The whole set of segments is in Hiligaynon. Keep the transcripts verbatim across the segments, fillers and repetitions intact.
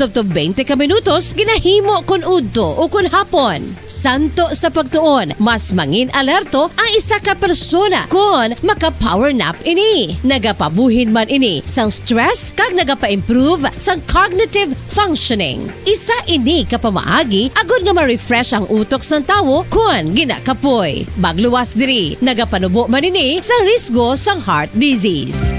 Tubtob twenty ka minutos ginahimo kon udto o kon hapon. Santo sa pagtuon, mas mangin-alerto ang isa ka persona kon maka-power nap ini. Nagapabuhin man ini sang stress kag nagapa-improve sang cognitive functioning. Isa ini ka pamaagi agod nga ma-refresh ang utok sang tawo kon ginakapoy. Magluwas diri, nagapanubo man ini sa risgo sang heart disease.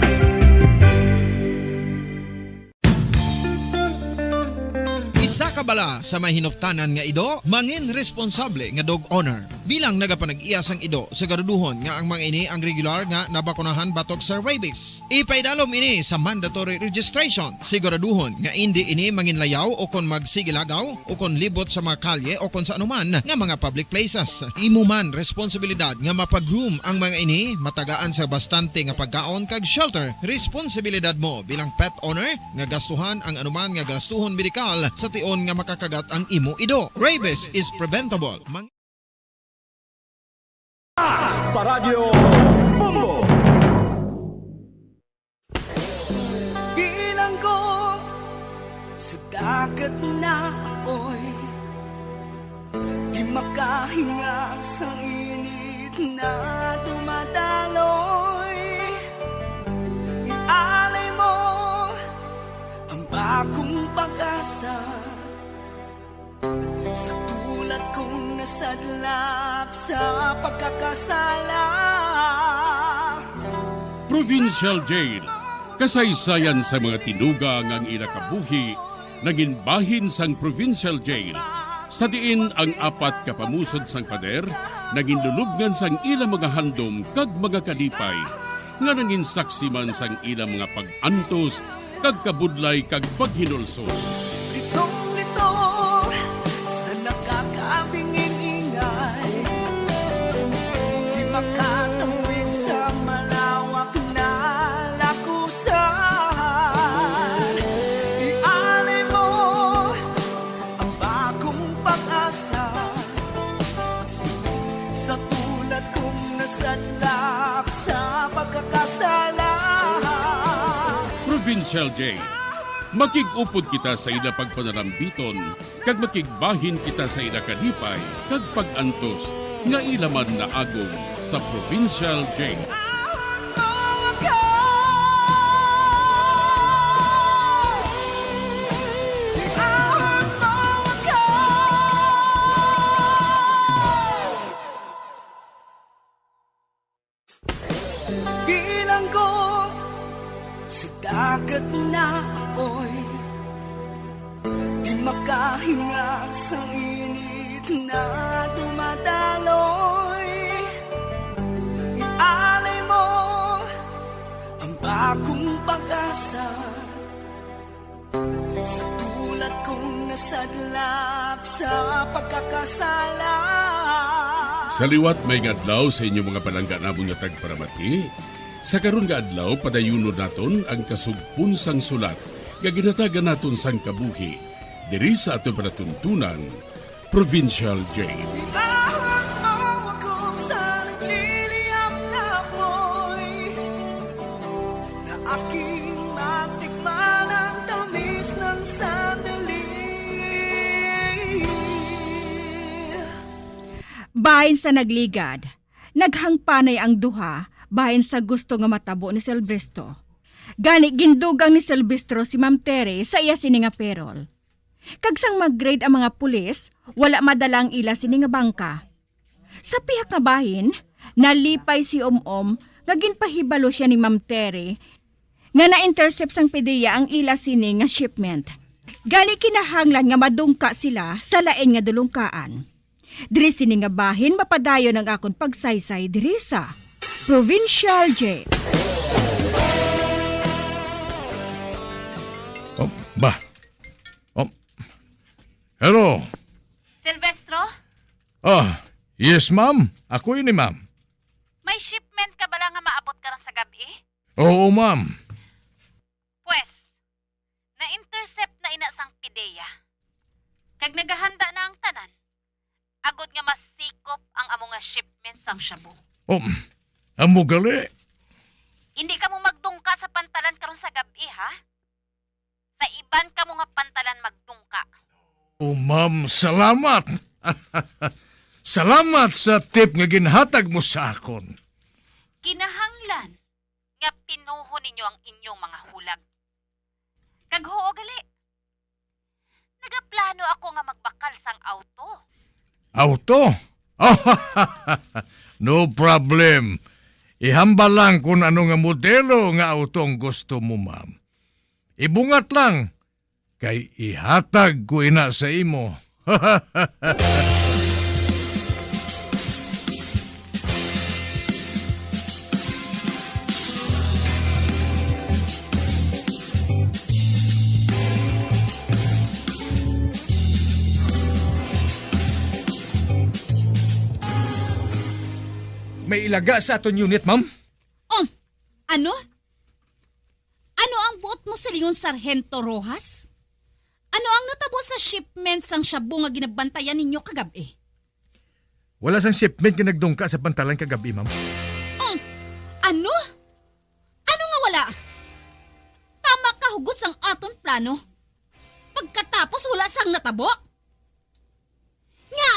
Isa ka bala sa may hinuptanan nga ido, mangin responsable nga dog owner. Bilang nagapanag-iya sang ido, siguraduhon nga ang mga ini ang regular nga nabakunahan batok sa rabies. Ipaidalom ini sa mandatory registration. Siguraduhon nga indi ini manginlayaw o kon magsigilagaw o kon libot sa mga kalye o kon sa anuman nga mga public places. Imo man responsibilidad nga mapa-groom ang mga ini, matagaan sa bastante nga pagkaon kag shelter. Responsibilidad mo bilang pet owner nga gastuhan ang anuman nga gastuhon medikal sa tion nga makakagat ang imo ido. Rabies is preventable. Mang- Paradyo Bombo. Bilanggo sa dagat na apoy, di makahinga sang init na dumadaloy. Ialay mo ang bagong pag-asa sa tulad kong nasadlak sa pagkakasala. Provincial Jail. Kasaysayan sa mga tinuga nga ang ila kabuhi nangin bahin sang Provincial Jail, sa diin ang apat ka pamusod sang pader nangin lulubngan sang ila mga handom kag mga kalipay, nga nangin saksi man sang ila mga pag-antos kag kabudlay kag paghinulsol. Litong-lito sa nakakabingin-ingay, di makatawid sa malawak na lakusan. Ialay mo ang bagong pag-asa sa tulad kong nasadlak sa pagkakasala. Provincial Jail. Makig-upod kita sa ila pagpanarambiton, kag makigbahin kita sa ila kalipay kag pag-antos nga ila man naagom sa Provincial Jail. Bilanggo sa dagat na apoy, di makahinga sang init na dumadaloy. Ialay mo ang bagong pag-asa sa tulad kong nasadlak sa pagkakasala. Sa liwat, maayong adlaw sa inyo mga palangga namon nga tagparamati. Sa karon nga adlaw, padayunon naton ang kasugpon sang sulat nga ginhatagan naton sang kabuhi diri sa aton palatuntunan, Provincial Jail. Bitawan mo ako sa nagliliyab na apoy, na aking matikman ang tamis ng sandali. Bahin sa nagligad, naghangpanay ang duha bahin sa gusto nga matabo ni Silvestro. Gani, gindugang ni Silvestro si Ma'am Terry sa iya sini nga perol. Kag sang mag-raid ang mga pulis, wala madala ang ila sini nga bangka. Sa pihak nga bahin, nalipay si Om-Om nga ginpahibalo siya ni Ma'am Terry nga na-intercept sang PDEA ang ila sini nga shipment. Gani, kinahanglan nga madungka sila sa lain nga dulungkaan. Diri sini nga bahin mapadayon ang akon pagsaysay diri sa Provincial Jail. Oh, ba? Oh. Hello? Silvestro? Ah, yes, ma'am. Ako ini, ma'am. May shipment ka bala nga maabot karon sa gab-i? Oo, ma'am. Pwes, na-intercept na ina sang PDEA. Kag nagahanda na ang tanan, agod nga masikop ang amo nga shipment sang shabu. Oh, amo gali. Hindi kamo magdungka sa pantalan karon sa gab-i, ha? Sa iban kamo nga pantalan mag Oh, ma'am, salamat. Salamat sa tip nga ginhatag mo sa akon. Kinahanglan nga pinuhon ninyo ang inyong mga hulag. Kag huo gali, nagaplano ako nga magbakal sang auto. Auto? No problem. Ihambal lang kung ano nga modelo nga auto ang gusto mo, ma'am. Ibungat lang, kay ihatag ko ina sa imo. May ilaga sa aton unit, ma'am? Oh, ano? Ano ang buot mo silingon, Sarhento Rojas? Ano ang natabo sa shipment sang shabu nga ginabantayan ninyo kagab-i? Wala sang shipment nga nagdungka sa pantalan kagab-i, ma'am. Um, ano? Ano nga wala? Tama ka hugot sang aton plano. Pagkatapos, wala sang natabo. Nga,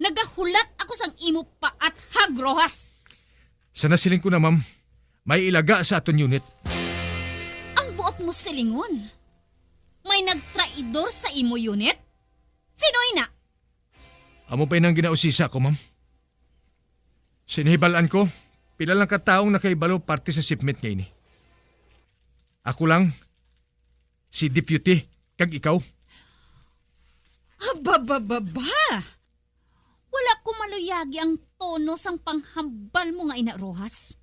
nagahulat ako sang imo paathag, Rojas. Sa nasiling ko na, ma'am, may ilaga sa aton unit. Ang buot mo silingon, may nagtraidor sa imo unit? Sino ina? Amo pa inang ginausisa ko, ma'am. Sa nahibal-an ko, pila lang ka tawo ang nakahibalo parte sa shipment nga ini. Ako lang, si Deputy, kag ikaw. Aba, ba, ba, ba! Wala ko maluyagi ang tono sang panghambal mo nga ina, Rojas.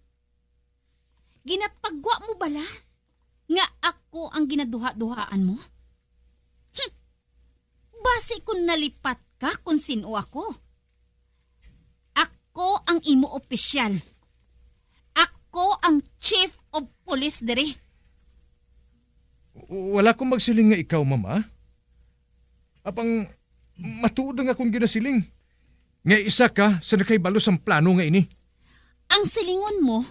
Ginapagwa mo bala nga ako ang ginaduha-duhaan mo? Hmm. Basi kon nalipat ka kon sin-o ako. Ako ang imo opisyal. Ako ang chief of police diri. W-, wala ko magsiling nga ikaw, ma'am, ah. Apang matuod ang akong ginasiling, nga isa ka sa nakahibalo sang plano nga ini. Ang silingon mo,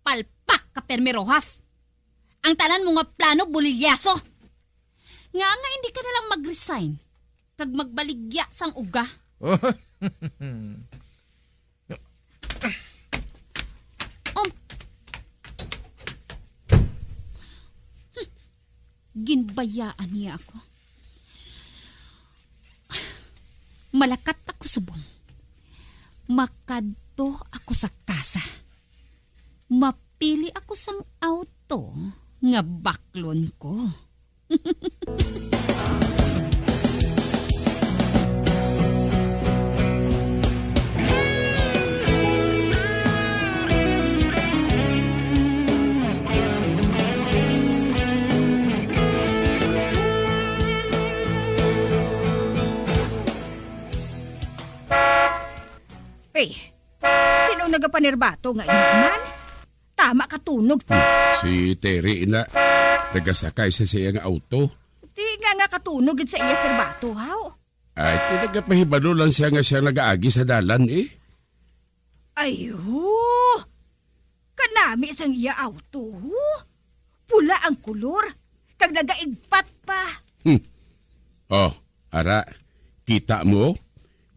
palpak ka, Perme Rojas. Ang tanan mo nga plano, bulilyaso. Nga nga hindi ka na lang mag-resign kag magbaligya sang uga. Oh. Um. Hmm. Ginbayaan niya ako. Malakat ako subong. Makadto ako sa kasa. Mapili ako sang auto nga baklon ko. Hey, sino nagapanirbato nga ina man? Tama ka tunog. Hmm, si Terry ina, nagasakay sa siya nga auto. Di nga nga katunog gid sa iya sirbato, haw? Ay, ti nagapahibalo lang siya nga siya nagaagi sa dalan, eh. Ay, ho! Kanami sang iya auto, ho! Pula ang kulor, kag nagaigpat pa. Hmm. Oh, ara, kita mo?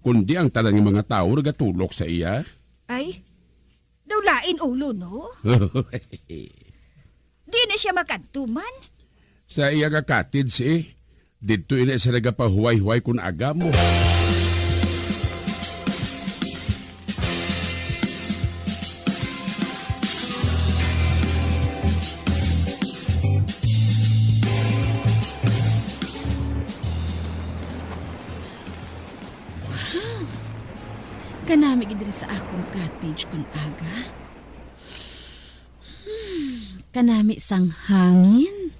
Kundi ang tanan nga mga tawo nagatulok sa iya. Ay, daw lain ulo, no? Di na siya makadto man. Sa iya nga cottage, eh. Didto ina siya nagapahuway-huway kun aga mo. Wow! Kanami gid diri sa akon cottage kun aga. Hmm, kanami sang hangin.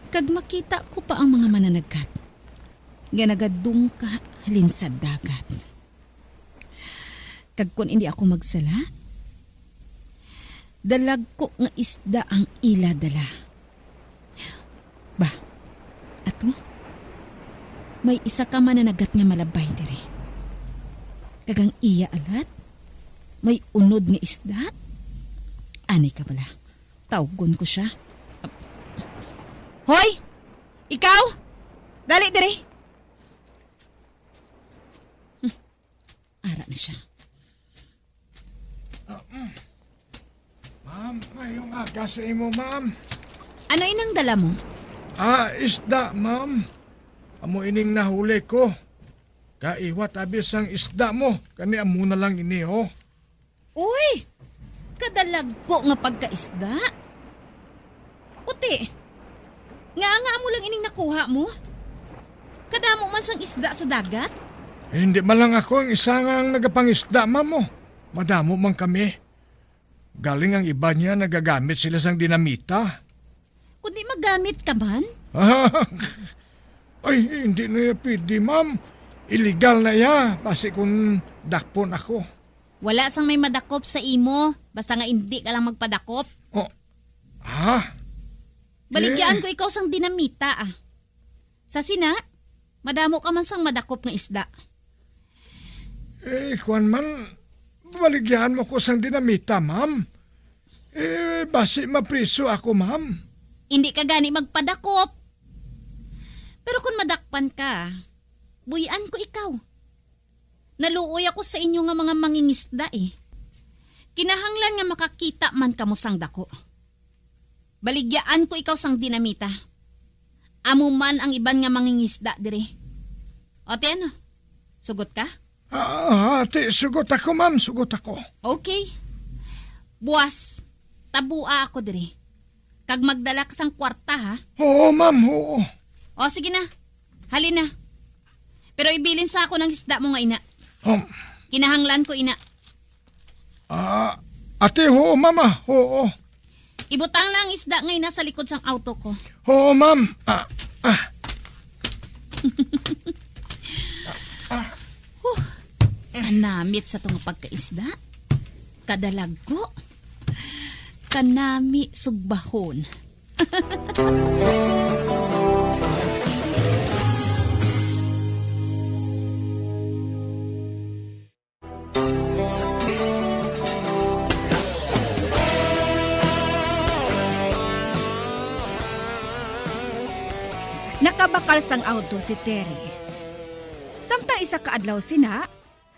Kag makita ko pa ang mga mananagkat nga nagadungka halin sa dagat. Kag kon indi ako magsala, dalagko nga isda ang ila dala. Ba, ato? May isa ka mananagat nga malabay diri. Kag ang iya alat, may unod nga isda. Anay ka bala. Tawgon ko sia. Hoy! Ikaw! Dali diri! Hmm. Ara na siya. Ma'am, mayong aga sa imo, ma'am. Ano inang dala mo? Ah, isda, ma'am. Amo ining nahuli ko. Kaiwat abi sang isda mo, kani amo na lang ini, oh. Uy! Kadalagko nga pagkaisda. Puti, nga nga amo lang ining nakuha mo? Kadamo man sang isda sa dagat? Eh, hindi man lang ako ang isa nga ang nagapangisda, ma'am, oh. Madamo man kami. Galing ang iba niya nagagamit sila sang dinamita. Kundi magamit ka man? Ay, hindi na iya pwede, ma'am. Illegal na iya, basi kung dakpon ako. Wala sang may madakop sa imo, basta nga indi ka lang magpadakop. Oh, ha? Baligyaan Eh? ko ikaw sang dinamita, ah. Sa sina, madamo ka man sang madakop nga isda. Eh, kwan man, baligyan mo ko sang dinamita, ma'am. Eh, basi mapriso ako, ma'am. Hindi ka gani magpadakop. Pero kung madakpan ka, buy-an ko ikaw. Naluoy ako sa inyo nga mga mangingisda, eh. Kinahanglan nga makakita man kamo sang dako. Baligyaan ko ikaw sang dinamita. Amo man ang iban nga mangingisda diri. O, ti ano? Sugot ka? Ah, ti, sugot ako, ma'am. Sugot ako. Okay. Buwas, tabua ako diri. Kag magdala ka sang kwarta, ha? Oo, ma'am. Oo. O, sige na. Halin na. Pero ibilin sa ako ng isda mo nga ina. Um. Kinahanglan ko ina. Ah, ate, oo, mama. Oo. Ibutang na ang isda nga ina sa likod sang auto ko. Oo, ma'am. Ah, ah. Huh. Kanamit sa tong pagkaisda. Kadalagko. Kanami sugbahon. Nakabakal sang auto si Terry. Samtang isa ka adlaw sina,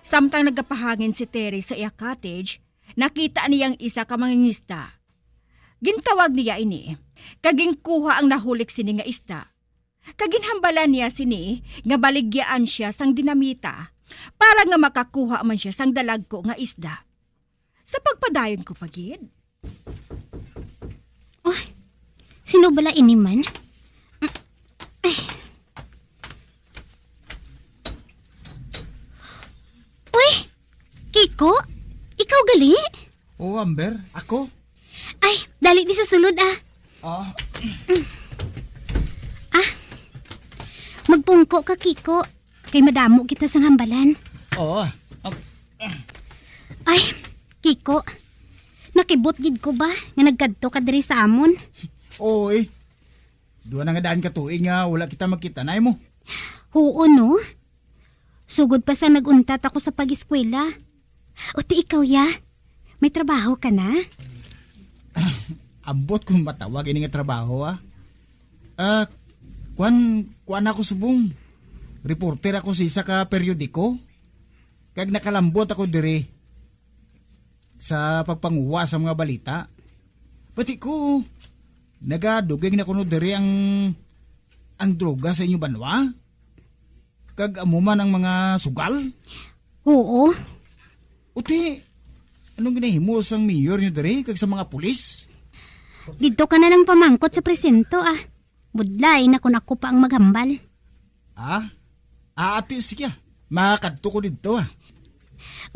samtang nagapahangin si Terry sa iya cottage, nakita niya ang isa ka mangingisda. Gintawag niya ini, kag ginkuha ang nahulik sini nga isda. Kag ginhambalan niya sini nga baligyaan sia sang dinamita para nga makakuha man sia sang dalagko nga isda. Sa pagpadayon ko pa gid. Oh, sino bala ini man? Ay. Uy, Kiko, ikaw gali? Oo, Amber, ako. Ay, dali di sa sulod, ah. Ah. Ah, magpungko ka, Kiko, kay madamo kita sang hambalan. Oo. Ah. Ay, Kiko, nakibot gid ko ba nga nagkadto ka diri sa amon? Oo, eh. Duha na nga daan ka tuig nga wala kita magkita na mo. Oo, no? Sugod pa sa nag-untat ako sa pag-eskwela. O ti ikaw, ya? May trabaho ka na? Ambot kung matawag ini nga trabaho, ah. Ah, kuan, kuan ako subong. Reporter ako sa isa ka periodiko. Kag nakalambot ako diri sa pagpanguha sa mga balita. Pati ko, nagadugay na kuno diri ang, ang droga sa inyo banwa? Kag amo man ang mga sugal? Oo. Uti, anong ginahimo sang mayor nyo diri kag sa mga pulis? Didto ka na lang pamangkot sa presinto, ah. Budlay na kun ako pa ang maghambal. Ah? Ah, ati, sige, ah. Makadto ko didto, ah.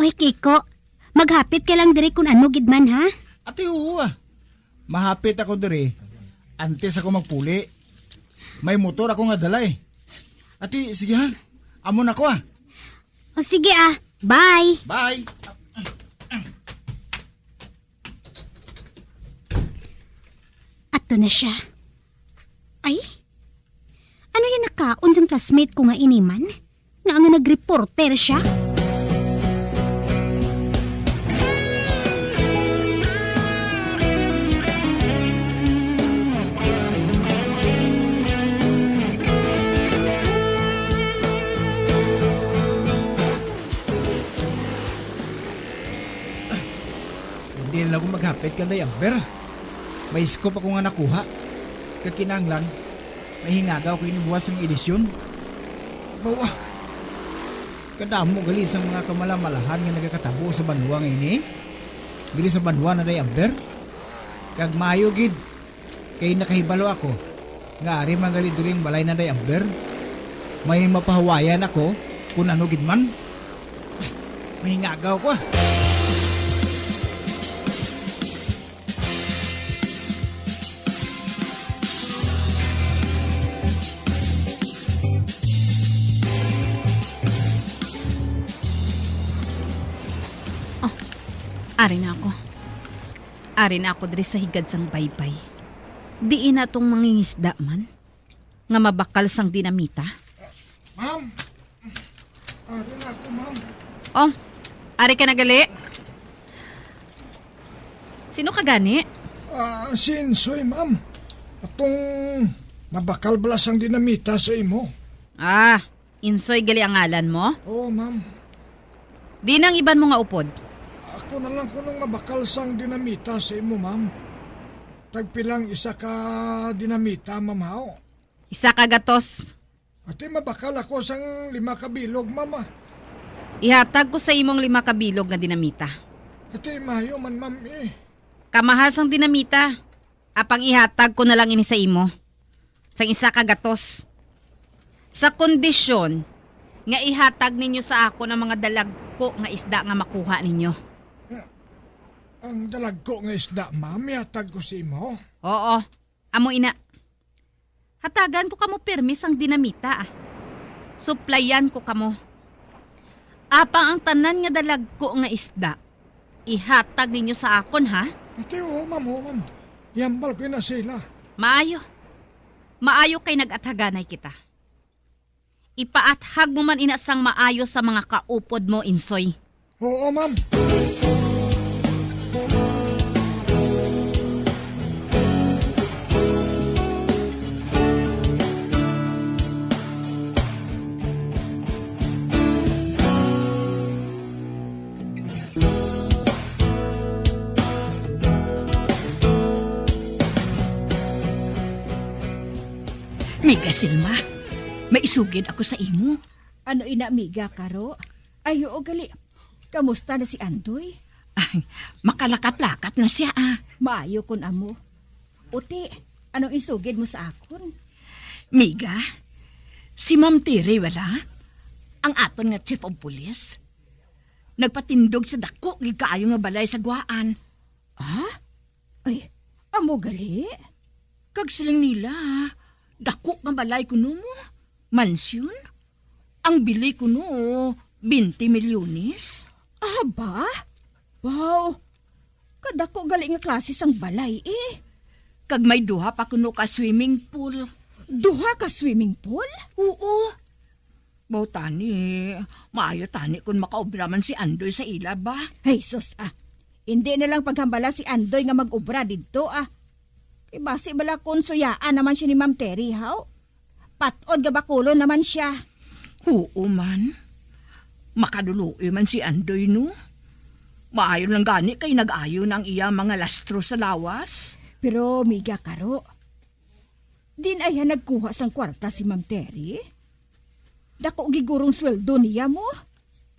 Oy, Kiko, maghapit ka lang diri kun ano gid man, ha? Ati, oo, ah. Mahapit ako diri. Antes ako magpuli. May motor ako nga dala, eh. Ati, sige, ha. Amo na ko, ah. O, sige, ah. Bye. Bye. Ato na siya. Ay? Ano yan nakaon sang classmate ko nga iniman? Nga nga nagreporter siya? Kung maghapit ka, Day Amber, may scoop ako nga nakuha. Kag kinahanglan, may hingagaw ko ini buwas sang edisyon. Bawa, kadamo gali sang mga kamalamalahan nga nagakatabo sa banwa nga ini. Diri sa banwa na, Day Amber. Kag maayo gid, kay nakahibalo ako nga ari man gali diri ang balay na, Day Amber. May mapahawayan ako kung ano gid man. Ay, mahingagaw ko, ah. Oh, ari na ako. Ari na ako diri sa higad sang baybay. Diin na tong mangingisda man nga mabakal sang dinamita? Ma'am! Ari na ako, ma'am. Oh, ari ka na gali? Sino ka gani? Ah, si Insoy, ma'am. Atong mabakal bala sang dinamita sa imo. Ah, Insoy gali ang ngalan mo? Oo, ma'am. Diin ang iban mo nga upod? Ako na lang kunong mabakal sang dinamita sa imo, ma'am. Tagpila ang isa ka dinamita, ma'am, haw? Isa ka gatos. Ati, mabakal ako sang lima ka bilog, ma'am, ah. Ihatag ko sa imong lima ka bilog nga dinamita. Ati, maayo man, ma'am, eh. Kamahal sang dinamita, apang ihatag ko na lang ini sa imo, sang isa ka gatos, sa kondisyon nga ihatag ninyo sa akon ang mga dalagko nga isda nga makuha ninyo. Ang dalagko nga isda, ma'am, ihatag ko sa imo? Oo, amo ina. Hatagan ko kamo pirmi sang dinamita, ah. Suplayan ko kamo. Apang ang tanan nga dalagko nga isda, ihatag ninyo sa akon, ha? Ate, oo, ma'am, oo, ma'am. Ihambal ko na sila. Maayo. Maayo kay nag-athaganay kita. Ipaathag mo man ina sang maayo sa mga kaupod mo, Insoy. Oo, ma'am. Miga Silma, may isugid ako sa imo. Ano ina, miga Karo? Ay, oo, gali. Kamusta na si Andoy? Ay, makalakat-lakat na siya, ah. Maayo kun amo. Uti, anong isugid mo sa akon? Miga, si Ma'am Terry, wala? Ang aton nga chief of police. Nagpatindog sa dako gid kaayo nga balay sa Guaan. Ah? Ay, amo gali? Kag siling nila, dako nga balay kuno mo, mansyon. Ang bili kuno, twenty milyones. Aba? Wow! Kadako gali nga klase sang balay, eh. Kag may duha pa kuno ka swimming pool. Duha ka swimming pool? Oo. Mao tani, maayo tani kon makaobra man si Andoy sa ila ba? Ay, sus, ah. Indi na lang paghambala si Andoy nga mag-obra didto, ah. Kay basi bala kon suyaan naman siya ni Ma'am Terry, haw? Pat-od nga bakulon naman siya. Oo man. Makaduloi man si Andoy, no? Maayo lang gani kay nag-ayo na ang iya mga lastro sa lawas. Pero, miga Karo, diin ay nagkuha sang kwarta si Ma'am Terry? Dako gigurong sweldo niya mo?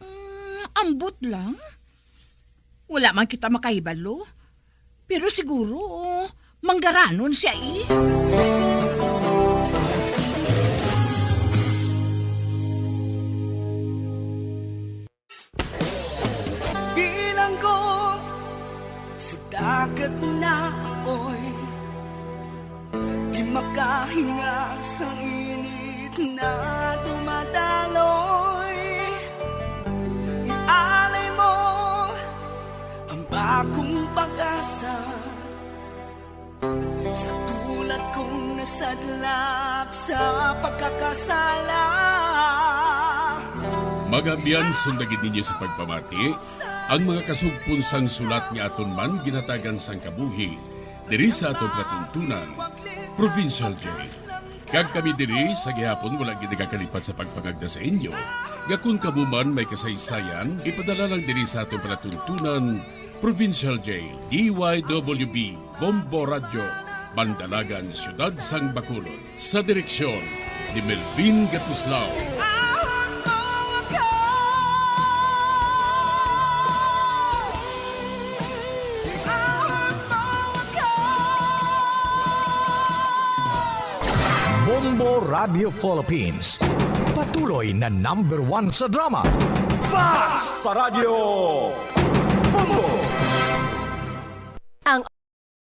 Mm, ambot lang. Wala man kita makahibalo. Pero siguro, manggaranon siya, eh. Bilanggo sa dagat na apoy, di makahinga sa init na dumadaloy. Ialay mo ang bagong pag-asa sa tulad kong nasadlak sa pagkakasala. Mga abyan, sunda gid ninyo sa pagpamati ang mga kasugpon sang sulat nga aton man ginhatagan sang kabuhi diri sa aton palatuntunan, Provincial Day. Kag kami diri sa gihapon wala gid nagakalipat sa pagpangagda sa inyo nga kon kamo man may kasaysayan, ipadala lang diri sa aton palatuntunan, Provincial Jail, D Y W B, Bombo Radyo, Bandalagan, Siyudad sang Bacolod. Sa direksyon ni Melvin Gatuslao. Bombo Radio Philippines, patuloy na number one sa drama. Fast pa Radyo! Bombo!